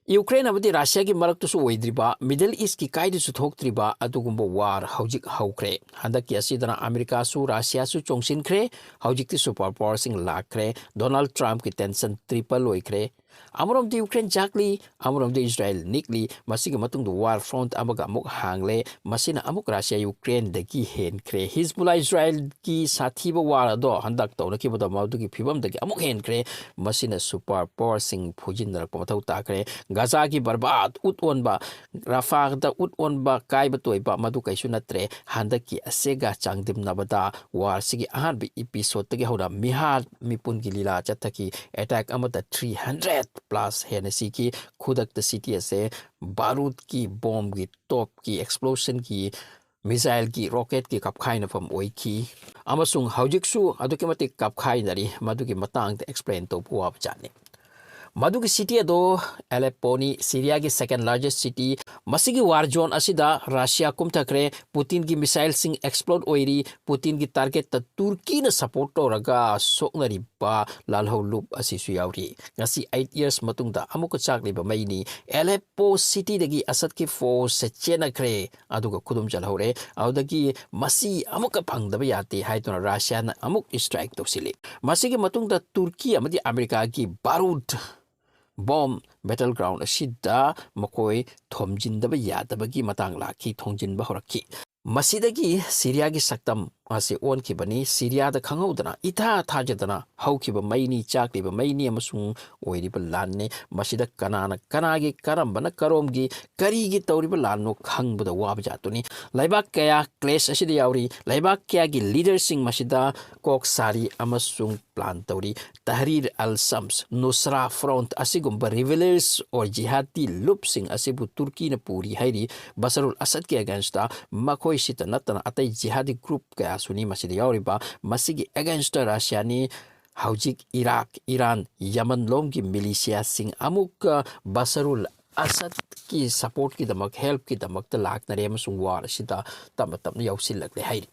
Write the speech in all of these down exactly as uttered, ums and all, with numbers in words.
Ukraine ꯑꯃꯗꯤ ꯔꯁꯤꯌꯥꯒꯤ ꯃꯔꯛꯇꯁꯨ ꯑꯣꯏꯗ꯭ꯔꯤꯕ, middle ꯏꯁꯀꯤ ꯀꯥꯏꯗꯁꯨ ꯊꯣꯛꯇ꯭ꯔꯤꯕ ꯑꯗꯨꯒꯨꯝꯕ ꯋꯥꯔ ꯍꯧꯖꯤꯛ ꯍꯧꯈ꯭ꯔꯦ꯫ ꯍꯟꯗꯛꯀꯤ ꯑꯁꯤꯗꯅ ꯑꯃꯦꯔꯤꯀꯥꯁꯨ ꯔꯁꯤꯌꯥꯁꯨ ꯆꯣꯡꯁꯤꯟꯈ꯭ꯔꯦ꯫ ꯍꯧꯖꯤꯛꯇꯤ ꯁꯨꯄꯔ ꯄꯥꯋꯔꯁꯤꯡ ꯂꯥꯛꯈ꯭ꯔꯦ꯫ ꯗꯣꯅꯥꯜꯗ ꯇ꯭ꯔꯝꯞꯀꯤ ꯇꯦꯟꯁꯟ ꯇ꯭ꯔꯤꯄꯜ ꯑꯣꯏꯈ꯭ꯔꯦ꯫ ꯑꯃꯔꯣꯝꯗ ꯌꯨꯀ꯭ꯔꯦꯟ ꯆꯥꯛꯂꯤ, ꯑꯃꯔꯣꯝꯗ ꯏꯁꯔꯥꯌꯦꯜ ꯅꯤꯛꯂꯤ꯫ ꯃꯁꯤꯒꯤ ꯃꯇꯨꯡꯗ ꯋꯥꯔ ꯐ꯭ꯔꯣꯟꯠ ꯑꯃꯒ ꯑꯃꯨꯛ ꯍꯥꯡꯂꯦ꯫ ꯃꯁꯤꯅ ꯑꯃꯨꯛ ꯔꯁꯤꯌꯥ ꯌꯨꯀ꯭ꯔꯦꯟꯗꯒꯤ ꯍꯦꯟꯈ꯭ꯔꯦ꯫ ꯍꯤꯖꯕꯨꯜꯂꯥ ꯏꯁꯔꯥꯌꯦꯜꯒꯤ ꯁꯥꯊꯤꯕ ꯋꯥꯔ ꯑꯗꯣ ꯍꯟꯗꯛ ꯇꯧꯅꯈꯤꯕꯗꯣ ꯃꯗꯨꯒꯤ ꯐꯤꯕꯝꯗꯒꯤ ꯑꯃꯨꯛ ꯍꯦꯟꯈ꯭ꯔꯦ꯫ ꯃꯁꯤꯅ ꯁꯨꯄꯔ ꯄꯥꯋꯔꯁꯤꯡ ꯐꯨꯖꯤꯟꯅꯔꯛꯄ ꯃꯊꯧ ꯇꯥꯈ꯭ꯔꯦ꯫ ꯒꯖꯥꯒꯤ ꯕꯔꯕꯥꯗ ꯎꯠ ꯑꯣꯟꯕ, ꯔꯐꯥꯗ ꯎꯠ ꯑꯣꯟꯕ, ꯀꯥꯏꯕ ꯇꯣꯏꯕ ꯃꯗꯨ ꯀꯩꯁꯨ ꯅꯠꯇ꯭ꯔꯦ꯫ ꯍꯟꯗꯛꯀꯤ ꯑꯁꯤꯒ ꯆꯥꯡꯗꯝꯅꯕꯗ ꯋꯥꯔꯁꯤꯒꯤ ꯑꯍꯥꯟꯕ ꯏꯄꯤꯁꯣꯗꯇꯒꯤ ꯍꯧꯅ ꯃꯤꯍꯥꯠ ꯃꯤꯄꯨꯟꯒꯤ ꯂꯤꯂꯥ ꯆꯠꯊꯈꯤ꯫ ꯑꯦꯇꯦꯛ ꯑꯃꯗ ꯊ꯭ꯔꯤ ꯍꯟꯗ꯭ꯔꯦꯠ ꯄ꯭ꯂꯁ ꯍꯦꯟꯅ ꯁꯤꯈꯤ꯫ ꯈꯨꯗꯛꯇ ꯁꯤꯇꯤ ꯑꯁꯦ ꯕꯥꯔꯨꯗꯀꯤ ꯕꯣꯝꯒꯤ ꯇꯣꯞꯀꯤ ꯑꯦꯛꯁꯄ꯭ꯂꯣꯁꯟꯒꯤ ꯃꯤꯁꯥꯏꯜꯒꯤ ꯔꯣꯀꯦꯠꯀꯤ ꯀꯥꯞꯈꯥꯏꯅꯐꯝ ꯑꯣꯏꯈꯤ꯫ ꯑꯃꯁꯨꯡ ꯍꯧꯖꯤꯛꯁꯨ ꯑꯗꯨꯛꯀꯤ ꯃꯇꯤꯛ ꯀꯥꯞꯈꯥꯏꯅꯔꯤ꯫ ꯃꯗꯨꯒꯤ ꯃꯇꯥꯡꯗ ꯑꯦꯛꯁꯄ꯭ꯂꯦꯟ ꯇꯧꯕ ꯋꯥꯕ ꯖꯥꯠꯅꯤ꯫ ꯃꯗꯨꯒꯤ ꯁꯤꯇꯤ ꯑꯗꯣ ꯑꯦꯂꯦꯞꯄꯣꯅꯤ, ꯁꯤꯔꯤꯌꯥꯒꯤ ꯁꯦꯀꯦꯟ ꯂꯥꯔꯖꯦꯁ ꯁꯤꯇꯤ꯫ ꯃꯁꯤꯒꯤ ꯋꯥꯔ ꯖꯣꯟ ꯑꯁꯤꯗ ꯔꯁꯤꯌꯥ ꯀꯨꯝꯊꯈ꯭ꯔꯦ꯫ ꯄꯨꯇꯤꯟꯒꯤ ꯃꯤꯁꯥꯏꯜꯁꯤꯡ ꯑꯦꯛꯁꯄ꯭ꯂꯣꯗ ꯑꯣꯏꯔꯤ꯫ ꯄꯨꯇꯤꯟꯒꯤ ꯇꯥꯔꯒꯦꯠꯇ ꯇꯨꯔꯀꯤꯅ ꯁꯄꯣꯔꯠ ꯇꯧꯔꯒ ꯁꯣꯛꯅꯔꯤꯕ ꯂꯥꯜꯍꯧꯂꯨꯞ ꯑꯁꯤꯁꯨ ꯌꯥꯎꯔꯤ꯫ ꯉꯁꯤ ꯑꯩꯠ ꯌꯔꯁ ꯃꯇꯨꯡꯗ ꯑꯃꯨꯛꯀ ꯆꯥꯛꯂꯤꯕ ꯃꯩꯅꯤ꯫ ꯑꯦꯂꯦꯞꯄꯣ ꯁꯤꯇꯤꯗꯒꯤ ꯑꯁꯗꯀꯤ ꯐꯣꯔꯁ ꯆꯦꯟꯅꯈ꯭ꯔꯦ꯫ ꯑꯗꯨꯒ ꯈꯨꯗꯨꯝ ꯆꯜꯍꯧꯔꯦ꯫ ꯑꯗꯨꯗꯒꯤ ꯃꯁꯤ ꯑꯃꯨꯛꯀ ꯐꯪꯗꯕ ꯌꯥꯗꯦ ꯍꯥꯏꯗꯨꯅ ꯔꯁꯤꯌꯥꯅ ꯑꯃꯨꯛ ꯏꯁꯇ꯭ꯔꯥꯏꯛ ꯇꯧꯁꯤꯜꯂꯤ꯫ ꯃꯁꯤꯒꯤ ꯃꯇꯨꯡꯗ ꯇꯨꯔꯀꯤ ꯑꯃꯗꯤ ꯑꯃꯦꯔꯤꯀꯥꯒꯤ ꯕꯥꯔꯨꯗ ꯕꯣꯝ ꯕꯦꯇꯜ ꯒ꯭ꯔꯥꯎꯟ ꯑꯁꯤꯗ ꯃꯈꯣꯏ ꯊꯣꯝꯖꯤꯟꯗꯕ ꯌꯥꯗꯕꯒꯤ ꯃꯇꯥꯡ ꯂꯥꯛꯈꯤ, ꯊꯣꯝꯖꯤꯟꯕ ꯍꯧꯔꯛꯈꯤ꯫ ꯃꯁꯤꯗꯒꯤ ꯁꯤꯔꯤꯌꯥꯒꯤ ꯁꯛꯇꯝ ꯑꯁꯤ ꯑꯣꯟꯈꯤꯕꯅꯤ꯫ ꯁꯤꯔꯤꯌꯥꯗ ꯈꯪꯍꯧꯗꯅ, ꯏꯊꯥ ꯊꯥꯖꯗꯅ ꯍꯧꯈꯤꯕ ꯃꯩꯅꯤ, ꯆꯥꯛꯂꯤꯕ ꯃꯩꯅꯤ ꯑꯃꯁꯨꯡ ꯑꯣꯏꯔꯤꯕ ꯂꯥꯟꯅꯤ꯫ ꯃꯁꯤꯗ ꯀꯅꯥꯅ ꯀꯅꯥꯒꯤ, ꯀꯔꯝꯕꯅ ꯀꯔꯣꯝꯒꯤ, ꯀꯔꯤꯒꯤ ꯇꯧꯔꯤꯕ ꯂꯥꯟꯅꯣ ꯈꯪꯕꯗ ꯋꯥꯕ ꯖꯥꯠꯇꯨꯅꯤ꯫ ꯂꯩꯕꯥꯛ ꯀꯌꯥ ꯀ꯭ꯂꯦꯁ ꯑꯁꯤꯗ ꯌꯥꯎꯔꯤ꯫ ꯂꯩꯕꯥꯛ ꯀꯌꯥꯒꯤ ꯂꯤꯗꯔꯁꯤꯡ ꯃꯁꯤꯗ ꯀꯣꯛ ꯁꯥꯔꯤ ꯑꯃꯁꯨꯡ ꯄ꯭ꯂꯥꯟ ꯇꯧꯔꯤ꯫ ꯇꯍꯔꯤꯔ ꯑꯜ ꯁꯝꯁ, ꯅꯨꯁꯔꯥ ꯐ꯭ꯔꯣꯟꯠ ꯑꯁꯤꯒꯨꯝꯕ ꯔꯤꯕꯦꯂꯔꯁ ꯑꯣꯔ ꯖꯤꯍꯥꯗꯤ ꯂꯨꯞꯁꯤꯡ ꯑꯁꯤꯕꯨ ꯇꯨꯔꯀꯤꯅ ꯄꯨꯔꯤ ꯍꯥꯏꯔꯤ꯫ ꯕꯁꯔꯨꯜ ꯑꯁꯗꯀꯤ ꯑꯦꯒꯦꯟꯁꯇ ꯃꯈꯣꯏꯁꯤꯇ ꯅꯠꯇꯅ ꯑꯇꯩ ꯖꯤꯍꯥꯗꯤ ꯒ꯭ꯔꯨꯞ ꯀꯌꯥꯁꯨꯅꯤ ꯃꯁꯤꯗ ꯌꯥꯎꯔꯤꯕ꯫ ꯃꯁꯤꯒꯤ ꯑꯦꯒꯦꯟꯁꯇ ꯔꯁꯤꯌꯥꯅꯤ ꯍꯧꯖꯤꯛ ꯏꯔꯥꯛ, ꯏꯔꯥꯟ, ꯌꯃꯟ ꯂꯣꯝꯒꯤ ꯃꯤꯂꯤꯁꯤꯌꯥꯁꯤꯡ ꯑꯃꯨꯛꯀ ꯕꯁꯔꯨꯜ ꯑꯁꯗꯀꯤ ꯁꯄꯣꯔꯠꯀꯤꯗꯃꯛ, ꯍꯦꯜꯞꯀꯤꯗꯃꯛꯇ ꯂꯥꯛꯅꯔꯦ ꯑꯃꯁꯨꯡ ꯋꯥꯔ ꯑꯁꯤꯗ ꯇꯞꯅ ꯇꯞꯅ ꯌꯥꯎꯁꯤꯜꯂꯛꯂꯦ ꯍꯥꯏꯔꯤ꯫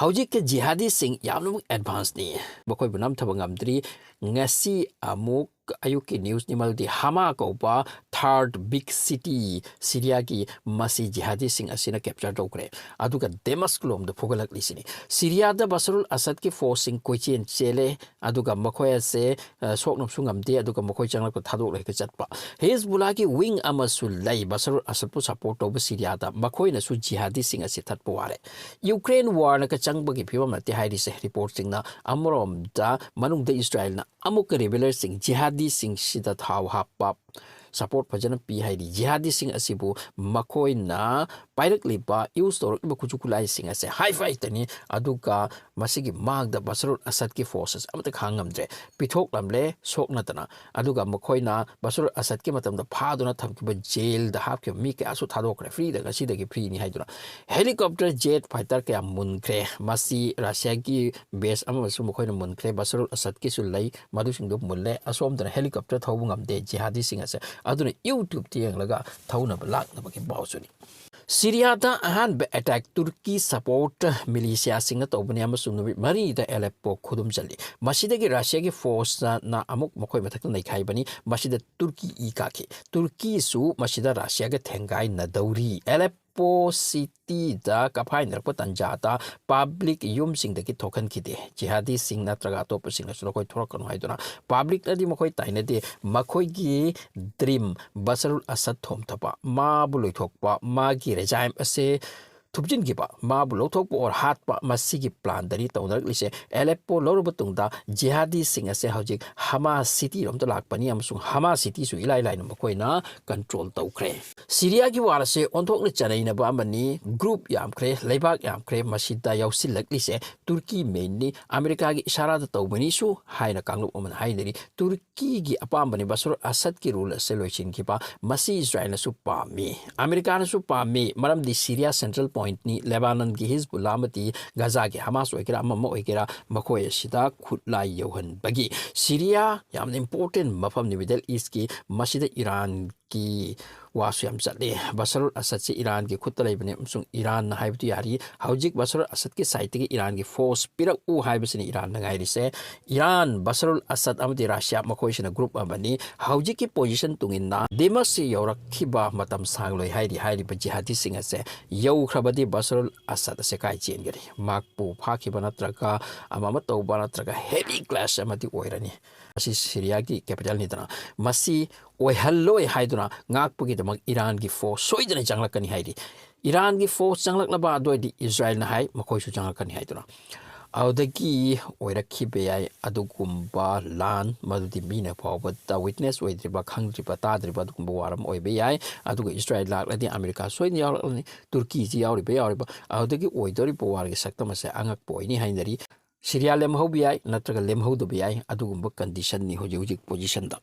ꯍꯧꯖꯤꯛꯀꯤ ꯖꯤꯍꯥꯗꯤꯁꯤꯡ ꯌꯥꯝꯅꯃꯛ ꯑꯦꯗꯚꯥꯟꯁꯅꯤ꯫ ꯃꯈꯣꯏꯕꯨ ꯅꯝꯊꯕ ꯉꯝꯗ꯭ꯔꯤ꯫ ꯉꯁꯤ ꯑꯃꯨꯛ ꯑꯌꯨꯛꯀꯤ ꯅ꯭ꯌꯨꯁꯅꯤ ꯃꯗꯨꯗꯤ ꯍꯃꯥ ꯀꯧꯕ ꯊꯥꯔꯠ ꯕꯤꯛ ꯁꯤꯇꯤ ꯁꯤꯔꯤꯌꯥꯒꯤ, ꯃꯁꯤ ꯖꯤꯍꯥꯗꯤꯁꯤꯡ ꯑꯁꯤꯅ ꯀꯦꯞꯆꯔ ꯇꯧꯈ꯭ꯔꯦ꯫ ꯑꯗꯨꯒ ꯗꯦꯃꯁꯛ ꯂꯣꯝꯗ ꯐꯨꯒꯠꯂꯛꯂꯤꯁꯤꯅꯤ꯫ ꯁꯤꯔꯤꯌꯥꯗ ꯕꯁꯔꯨꯜ ꯑꯁꯗꯀꯤ ꯐꯣꯔꯁꯁꯤꯡ ꯀꯣꯏꯆꯦꯟ ꯆꯦꯜꯂꯦ, ꯑꯗꯨꯒ ꯃꯈꯣꯏ ꯑꯁꯦ, ꯑ, ꯁꯣꯛꯅꯕꯁꯨ ꯉꯝꯗꯦ, ꯑꯗꯨꯒ ꯃꯈꯣꯏ ꯆꯪꯂꯛꯄ ꯊꯥꯗꯣꯛꯂꯒ ꯆꯠꯄ꯫ ꯍꯤꯖꯕꯨꯜꯂꯥꯒꯤ ꯋꯤꯡ ꯑꯃꯁꯨ ꯂꯩ ꯕꯁꯔꯨꯜ ꯑꯁꯗꯄꯨ ꯁꯄꯣꯔꯠ ꯇꯧꯕ ꯁꯤꯔꯤꯌꯥꯗ, ꯃꯈꯣꯏꯅꯁꯨ ꯖꯤꯍꯥꯗꯤꯁꯤꯡ ꯑꯁꯤ ꯊꯠꯄ ꯋꯥꯔꯦ꯫ ꯌꯨꯀ꯭ꯔꯦꯟ ꯋꯥꯔꯅ ꯆꯪꯕꯒꯤ ꯐꯤꯕꯝ ꯅꯠꯇꯦ ꯍꯥꯏꯔꯤꯁꯦ ꯔꯤꯄꯣꯔꯠꯁꯤꯡꯅ꯫ ꯑꯃꯔꯣꯝꯗ ꯃꯅꯨꯡꯗ ꯏꯁꯔꯥꯏꯜꯅ ꯑꯃꯨꯛꯀ ꯔꯤꯕꯦꯂꯔꯁꯤꯡ, ꯖꯤꯍꯥꯗꯤꯁꯤꯡꯁꯤꯗ ꯊꯥꯎ ꯍꯥꯞꯄ, ꯁꯄꯣꯔꯠ ꯐꯖꯅ ꯄꯤ ꯍꯥꯏꯔꯤ꯫ ꯖꯤꯍꯥꯗꯤꯁꯤꯡ ꯑꯁꯤꯕꯨ ꯃꯈꯣꯏꯅ ꯄꯥꯏꯔꯛꯂꯤꯕ, ꯌꯨꯁ ꯇꯧꯔꯛꯂꯤꯕ ꯈꯨꯠꯁꯨ ꯈꯨꯠꯂꯥꯏꯁꯤꯡ ꯑꯁꯦ ꯍꯥꯏ ꯐꯥꯏꯇꯅꯤ, ꯑꯗꯨꯒ ꯃꯁꯤꯒꯤ ꯃꯥꯡꯗ ꯕꯁꯔꯨꯜ ꯑꯁꯗꯀꯤ ꯐꯣꯔꯁꯦꯁ ꯑꯃꯠꯇ ꯈꯥꯡ ꯉꯝꯗ꯭ꯔꯦ, ꯄꯤꯊꯣꯛꯂꯝꯂꯦ ꯁꯣꯛꯅꯗꯅ꯫ ꯑꯗꯨꯒ ꯃꯈꯣꯏꯅ ꯕꯁꯔꯨꯜ ꯑꯁꯗꯀꯤ ꯃꯇꯝꯗ ꯐꯥꯗꯨꯅ ꯊꯝꯈꯤꯕ ꯖꯦꯜꯗ ꯍꯥꯞꯈꯤꯕ ꯃꯤ ꯀꯌꯥꯁꯨ ꯊꯥꯗꯣꯛꯈ꯭ꯔꯦ, ꯐ꯭ꯔꯤꯗ ꯉꯁꯤꯗꯒꯤ ꯐ꯭ꯔꯤꯅꯤ ꯍꯥꯏꯗꯨꯅ꯫ ꯍꯦꯂꯤꯀꯣꯞꯇꯔ ꯖꯦꯠ ꯐꯥꯏꯇꯔ ꯀꯌꯥ ꯃꯨꯟꯈ꯭ꯔꯦ꯫ ꯃꯁꯤ ꯔꯁꯤꯌꯥꯒꯤ ꯕꯦꯁ ꯑꯃꯁꯨ ꯃꯈꯣꯏꯅ ꯃꯨꯟꯈ꯭ꯔꯦ꯫ ꯕꯁꯔꯨꯜ ꯑꯁꯗꯀꯤꯁꯨ ꯂꯩ, ꯃꯗꯨꯁꯤꯡꯗꯨ ꯃꯨꯜꯂꯦ꯫ ꯑꯁꯣꯝꯗꯅ ꯍꯦꯂꯤꯀꯣꯞꯇꯔ ꯊꯧꯕ ꯉꯝꯗꯦ ꯖꯤꯍꯥꯗꯤꯁꯤꯡ ꯑꯁꯦ꯫ ꯑꯗꯨꯅ ꯌꯨꯇ꯭ꯌꯨꯕꯇ ꯌꯦꯡꯂꯒ ꯊꯧꯅꯕ ꯂꯥꯛꯅꯕꯒꯤ ꯄꯥꯎꯁꯨꯅꯤ꯫ ꯁꯤꯔꯤꯌꯥꯗ ꯑꯍꯥꯟꯕ ꯑꯦꯇꯦꯛ ꯇꯨꯔꯀꯤ ꯁꯄꯣꯔꯠ ꯃꯤꯂꯤꯁꯤꯌꯥꯁꯤꯡꯅ ꯇꯧꯕꯅꯤ ꯑꯃꯁꯨꯡ ꯅꯨꯃꯤꯠ ꯃꯔꯤꯗ ꯑꯦꯂꯦꯞꯄꯣ ꯈꯨꯗꯨꯝ ꯆꯜꯂꯤ꯫ ꯃꯁꯤꯗꯒꯤ ꯔꯁꯤꯌꯥꯒꯤ ꯐꯣꯔꯁꯅ ꯑꯃꯨꯛ ꯃꯈꯣꯏ ꯃꯊꯛꯇ ꯅꯩꯈꯥꯏꯕꯅꯤ꯫ ꯃꯁꯤꯗ ꯇꯨꯔꯀꯤ ꯏ ꯀꯥꯈꯤ꯫ ꯇꯨꯔꯀꯤꯁꯨ ꯃꯁꯤꯗ ꯔꯁꯤꯌꯥꯒ ꯊꯦꯡꯒꯥꯏꯅꯗꯧꯔꯤ꯫ ꯑꯦꯂꯦꯞꯄꯣ ꯁꯤꯇꯤꯗ ꯀꯥꯞꯐꯥꯏꯅꯔꯛꯄ ꯇꯥꯟꯖꯥꯗ ꯄꯕ꯭ꯂꯤꯛ ꯌꯨꯝꯁꯤꯡꯗꯒꯤ ꯊꯣꯛꯍꯟꯈꯤꯗꯦ꯫ ꯖꯤꯍꯥꯗꯤꯁꯤꯡ ꯅꯠꯇ꯭ꯔꯒ ꯑꯇꯣꯞꯄꯁꯤꯡꯅꯁꯨ ꯅꯈꯣꯏ ꯊꯣꯔꯛꯀꯅꯨ ꯍꯥꯏꯗꯨꯅ꯫ ꯄꯕ꯭ꯂꯤꯛꯅꯗꯤ ꯃꯈꯣꯏ ꯇꯥꯏꯅꯗꯦ꯫ ꯃꯈꯣꯏꯒꯤ ꯗ꯭ꯔꯤꯝ ꯕꯁꯔꯨꯜ ꯑꯁꯗ ꯊꯣꯝꯊꯕ, ꯃꯥꯕꯨ ꯂꯣꯏꯊꯣꯛꯄ, ꯃꯥꯒꯤ ꯔꯦꯖꯥꯏꯝ ꯑꯁꯦ ꯊꯨꯞꯆꯤꯟꯈꯤꯕ, ꯃꯥꯕꯨ ꯂꯧꯊꯣꯛꯄ ꯑꯣꯔ ꯍꯥꯠꯄ, ꯃꯁꯤꯒꯤ ꯄ꯭ꯂꯥꯟꯗꯅꯤ ꯇꯧꯅꯔꯛꯂꯤꯁꯦ꯫ ꯑꯦꯂꯦꯞꯄꯣ ꯂꯧꯔꯕ ꯇꯨꯡꯗ ꯖꯤꯍꯥꯗꯤꯁꯤꯡ ꯑꯁꯦ ꯍꯧꯖꯤꯛ ꯍꯃꯥꯁ ꯁꯤꯇꯤꯔꯣꯝꯗ ꯂꯥꯛꯄꯅꯤ ꯑꯃꯁꯨꯡ ꯍꯃꯥꯁ ꯁꯤꯇꯤꯁꯨ ꯏꯂꯥꯏ ꯂꯥꯏꯅ ꯃꯈꯣꯏꯅ ꯀꯟꯇ꯭ꯔꯣꯜ ꯇꯧꯈ꯭ꯔꯦ꯫ ꯁꯤꯔꯤꯌꯥꯒꯤ ꯋꯥꯔ ꯑꯁꯦ ꯑꯣꯟꯊꯣꯛꯅ ꯆꯅꯩꯅꯕ ꯑꯃꯅꯤ꯫ ꯒ꯭ꯔꯨꯞ ꯌꯥꯝꯈ꯭ꯔꯦ, ꯂꯩꯕꯥꯛ ꯌꯥꯝꯈ꯭ꯔꯦ꯫ ꯃꯁꯤꯗ ꯌꯥꯎꯁꯤꯜꯂꯛꯂꯤꯁꯦ ꯇꯨꯔꯀꯤ ꯃꯦꯟꯅꯤ, ꯑꯃꯦꯔꯤꯀꯥꯒꯤ ꯏꯁꯥꯔꯥꯗ ꯇꯧꯕꯅꯤꯁꯨ ꯍꯥꯏꯅ ꯀꯥꯡꯂꯨꯞ ꯑꯃꯅ ꯍꯥꯏꯅꯔꯤ꯫ ꯇꯨꯔꯀꯤꯒꯤ ꯑꯄꯥꯝꯕꯅꯤ ꯕꯁꯔꯨꯜ ꯑꯁꯗꯀꯤ ꯔꯨꯜ ꯑꯁꯦ ꯂꯣꯏꯁꯤꯟꯈꯤꯕ꯫ ꯃꯁꯤ ꯏꯁꯔꯥꯏꯜꯅꯁꯨ ꯄꯥꯝꯃꯤ, ꯑꯃꯦꯔꯤꯀꯥꯅꯁꯨ ꯄꯥꯝꯃꯤ, ꯃꯔꯝꯗꯤ ꯁꯤꯔꯤꯌꯥ ꯁꯦꯟꯇ꯭ꯔꯦꯜ ꯄꯣꯏꯟꯠꯅꯤ꯫ ꯂꯦꯕꯥꯅꯟꯒꯤ ꯍꯤꯖꯕꯨꯜꯂꯥ ꯑꯃꯗꯤ ꯒꯥꯖꯥꯒꯤ ꯍꯃꯥꯁ ꯑꯣꯏꯒꯦꯔꯥ, ꯑꯃ ꯑꯃ ꯑꯣꯏꯒꯦꯔꯥ, ꯃꯈꯣꯏ ꯑꯁꯤꯗ ꯈꯨꯠꯂꯥꯏ ꯌꯧꯍꯟꯕꯒꯤ꯫ ꯁꯤꯔꯤꯌꯥ ꯌꯥꯝꯅ ꯏꯝꯄꯣꯔꯇꯦꯟ ꯃꯐꯝꯅꯤ ꯃꯤꯗꯜ ꯏꯁꯀꯤ꯫ ꯃꯁꯤꯗ ꯏꯔꯥꯟ ꯑꯁꯠꯀꯤ ꯋꯥꯁꯨ ꯌꯥꯝ ꯆꯠꯂꯤ꯫ ꯕꯁꯔꯨꯜ ꯑꯁꯠꯁꯤ ꯏꯔꯥꯟꯒꯤ ꯈꯨꯠꯇ ꯂꯩꯕꯅꯤ ꯑꯃꯁꯨꯡ ꯏꯔꯥꯟꯅ ꯍꯥꯏꯕꯗꯨ ꯌꯥꯔꯤ꯫ ꯍꯧꯖꯤꯛ ꯕꯁꯔꯨꯜ ꯑꯁꯠꯀꯤ ꯁꯥꯏꯠꯇꯒꯤ ꯏꯔꯥꯟꯒꯤ ꯐꯣꯔꯁ ꯄꯤꯔꯛꯎ ꯍꯥꯏꯕꯁꯤꯅꯤ ꯏꯔꯥꯟꯅ ꯉꯥꯏꯔꯤꯁꯦ꯫ ꯏꯔꯥꯟ, ꯕꯁꯔꯨꯜ ꯑꯁꯠ ꯑꯃꯗꯤ ꯔꯁꯤꯌꯥ ꯃꯈꯣꯏꯁꯤꯅ ꯒ꯭ꯔꯨꯞ ꯑꯃꯅꯤ꯫ ꯍꯧꯖꯤꯛꯀꯤ ꯄꯣꯖꯤꯁꯟ ꯇꯨꯡ ꯏꯟꯅ ꯗꯤꯃꯁꯤ ꯌꯧꯔꯛꯈꯤꯕ ꯃꯇꯝ ꯁꯥꯡꯂꯣꯏ ꯍꯥꯏꯔꯤ꯫ ꯍꯥꯏꯔꯤꯕ ꯖꯤꯍꯥꯗꯤꯁꯤꯡ ꯑꯁꯦ ꯌꯧꯈ꯭ꯔꯕꯗꯤ ꯕꯁꯔꯨꯜ ꯑꯁꯠ ꯑꯁꯦ ꯀꯥꯏ ꯆꯦꯟꯒꯅꯤ? ꯃꯍꯥꯛꯄꯨ ꯐꯥꯈꯤꯕ ꯅꯠꯇ꯭ꯔꯒ ꯑꯃ ꯑꯃ ꯇꯧꯕ ꯅꯠꯇ꯭ꯔꯒ ꯍꯦꯚꯤ ꯀ꯭ꯂꯦꯁ ꯑꯃꯗꯤ ꯑꯣꯏꯔꯅꯤ꯫ ꯃꯁꯤ ꯁꯤꯔꯤꯌꯥꯒꯤ ꯀꯦꯄꯤꯇꯦꯜꯅꯤꯗꯅ, ꯃꯁꯤ ꯑꯣꯏꯍꯜꯂꯣꯏ ꯍꯥꯏꯗꯨꯅ ꯉꯥꯛꯄꯒꯤꯗꯃꯛ ꯏꯔꯥꯟꯒꯤ ꯐꯣꯔꯁ ꯁꯣꯏꯗꯅ ꯆꯪꯂꯛꯀꯅꯤ ꯍꯥꯏꯔꯤ꯫ ꯏꯔꯥꯟꯒꯤ ꯐꯣꯔꯁ ꯆꯪꯂꯛꯂꯕ ꯑꯗꯨ ꯑꯣꯏꯔꯗꯤ ꯏꯖꯔꯥꯏꯜꯅ ꯍꯥꯏ ꯃꯈꯣꯏꯁꯨ ꯆꯪꯂꯛꯀꯅꯤ ꯍꯥꯏꯗꯨꯅ꯫ ꯑꯗꯨꯗꯒꯤ ꯑꯣꯏꯔꯛꯈꯤꯕ ꯌꯥꯏ ꯑꯗꯨꯒꯨꯝꯕ ꯂꯥꯟ, ꯃꯗꯨꯗꯤ ꯃꯤꯅ ꯐꯥꯎꯕꯗ ꯋꯤꯠꯅꯦꯁ ꯑꯣꯏꯗ꯭ꯔꯤꯕ, ꯈꯪꯗ꯭ꯔꯤꯕ, ꯇꯥꯗ꯭ꯔꯤꯕ ꯑꯗꯨꯒꯨꯝꯕ ꯋꯥꯔ ꯑꯃ ꯑꯣꯏꯕ ꯌꯥꯏ꯫ ꯑꯗꯨꯒ ꯏꯖꯔꯥꯏꯜ ꯂꯥꯛꯂꯗꯤ ꯑꯃꯦꯔꯤꯀꯥ ꯁꯣꯏꯗꯅ ꯌꯥꯎꯔꯛꯂꯅꯤ, ꯇꯨꯔꯀꯤꯁꯤ ꯌꯥꯎꯔꯤꯕ ꯌꯥꯎꯔꯤꯕ꯫ ꯑꯗꯨꯗꯒꯤ ꯑꯣꯏꯗꯧꯔꯤꯕ ꯋꯥꯔꯒꯤ ꯁꯛꯇꯝ ꯑꯁꯦ ꯑꯉꯛꯄ ꯑꯣꯏꯅꯤ ꯍꯥꯏꯅꯔꯤ꯫ ꯁꯤꯔꯤꯌꯥ ꯂꯦꯝꯍꯧꯕ ꯌꯥꯏ, ꯅꯠꯇ꯭ꯔꯒ ꯂꯦꯝꯍꯧꯗꯕ ꯌꯥꯏ꯫ ꯑꯗꯨꯒꯨꯝꯕ ꯀꯟꯗꯤꯁꯟꯅꯤ ꯍꯧꯖꯤꯛ ꯍꯧꯖꯤꯛ ꯄꯣꯖꯤꯁꯟꯗ꯫